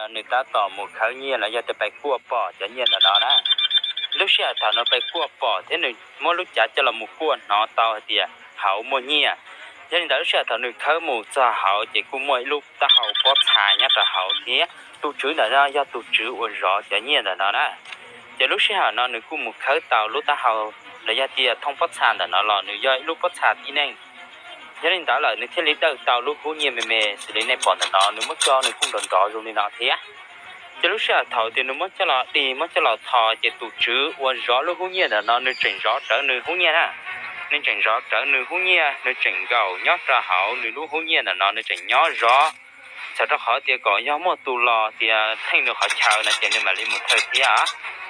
nws tab tom mus khawb nyiaj los yog tias pais kuaj pom cov nyiaj ntawm no na. Lub sij hawm thaum nws pais kuaj pom thiab nws muab lub cav coj los mus kuaj hnov tau hais tias hauv muaj nyiaj. Yog li ntawd lub sij hawm thaum nws khawb mus txog hauv ces kuj muaj ib lub taub hau pob txha nyob rau hauv thiab. Tus tswv ntawm no yog tus tswv uas zov cov nyiaj ntawm no na. Ces lub sij hawm no nws kuj mus khawb tau lub taub hau los yog tias thooj pob txha ntawm no los nws yog ib lub pob txha tib neeg. Yog li ntawd lawm nws thiaj li dawj tau lub hub nyiaj me me xws li nej pom ntawm no, nws muab tso nws kuj nrov nrov zoo li no thiab. Ces lub sij hawm thaum tias nws muab coj los dig muab coj los tho ces tus tswv uas zov lub hub nyiaj ntawm no nws tseem zov rawv nws hub nyiaj na. Nws tseem zov rawv nws hub nyiaj, nws tseem nkaum nyob rau hauv nws lub hub nyiaj ntawm no nws tseem nyob zov. Txhawm rau qhov tias kom yog muaj tus los tias theej nws qhov chaw no ces nws mam li mus thawj thiab.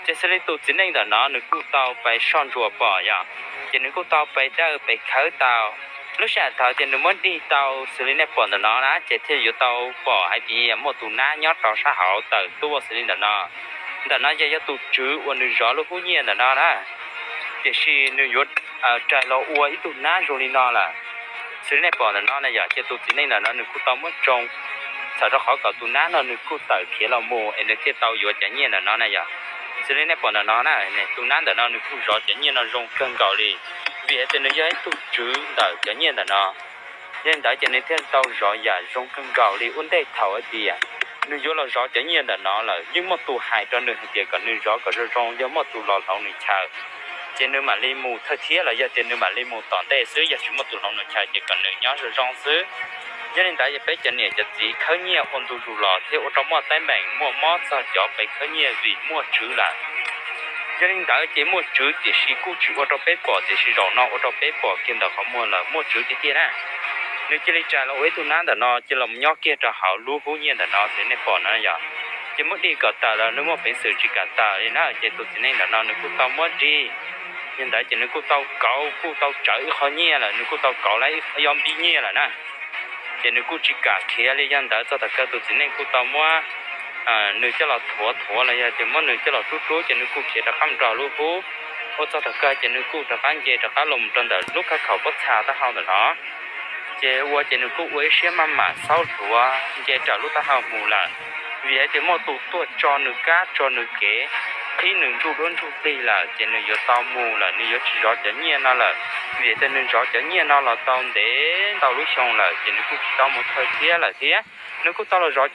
Ces xws li tus txiv neej ntawm no nws kuj tau pais soj ntsuas pom yom, ces nws kuj tau pais dawj pais khawb tau. Lub sij hawm thaum tias nws muab dig tau xws li nej pom ntawm no na ces thiaj yuav tau pom hais tias muaj tus nab nyob rau sab hauv tawm tuaj xws li ntawm no. Ntawm no yog, yog tus tswv uas nws zov lub hub nyiaj ntawm no na, tiam sis nws yuav rais los ua ib tug nab zoo li no lawm. Xws li nej pom ntawm no na yom, ces tus txiv neej ntawm no nws kuj tau muab tsoo, txhawm rau qhov kom tus nab no nws kuj tawm khiav los mus es nws thiaj tau yuav cov nyiaj ntawm no na yom. Xws li nej pom ntawm no na, tus nab ntawm no nws kuj zov cov nyiaj no zoo kawg nkaus li, vim hais tias nws yog ib tug tswv ntawm cov nyiaj ntawm no. Yog li ntawd ces nws thiaj tau zov yam zoo kawg nkaus li. Ua ntej thaum hais tias nws yuav los zov cov nyiaj ntawm no lawm yeej muaj tus hais rau nws hais tias kom nws zov kom zoo zoo, yog muaj tus los hloov nws chaw ces nws mam li mus thawj thiab los yog tias nws mam li mus tom ntej xwb, yog tsis muaj tus hloov nws chaw ces kom nws nyob zoo zoo xwb. Yog li ntawd ces peb cov niam cov txiv khawb nyiaj ua ntu zus los thiab ua rau muaj teeb meem muaj mob txog cov pes khawb nyiaj vim muaj tswv lawm. Yog li ntawd ces muaj tswv tiam sis kuj tsis ua rau peb pom, tiam sis zaum no ua rau peb pom kiag ntawm qhov muag lawm, muaj tswv tiag tiag na. Nws cia li rais los ua ib tug nab ntawm no cia los nyob kiag rau hauv lub hub nyiaj ntawm no xws li nej pom no yom. Ces muab dig kom tawm los nws muaj peev xwm tsis kam tawm li na, ces tus txiv neej ntawm no nws kuj tau muab dig. Yog ntawd ces nws kuj tau kauv, kuj tau tsawv ib qho nyiaj lawm, nws kuj tau kauv lawm ib ob npib nyiaj lawm na. Ces nws kuj tsis kam khiav li. Yog ntawd txog thaum kawg tus txiv neej kuj tau muab nws coj los thuav thuav los yog tias muab nws coj los rub rub ces nws kuj khiav rov qab mus rau lub hub. Ua txog thaum kawg ces nws kuj rov qab nce rov qab los mus rau ntawm lub khaj khaum pob txha taub hau ntawm no. Ces ua ces nws kuj ua ib siab maj mam xaub hluav nce raws lub taub hau mus lawm, vim hais tias muaj tus tuaj tso nws kab tso nws kev, qhib nws ntsuj duab ntsuj plig lawm ces nws yuav tau mus lawm, nws yuav tsis zov cov nyiaj no lawm. Vim tias nws zov cov nyiaj no los tau ntev ntau lub xyoo lawm ces nws kuj tsis tau mus thawj thiab lawm thiab. Nws kuj tau los zov cov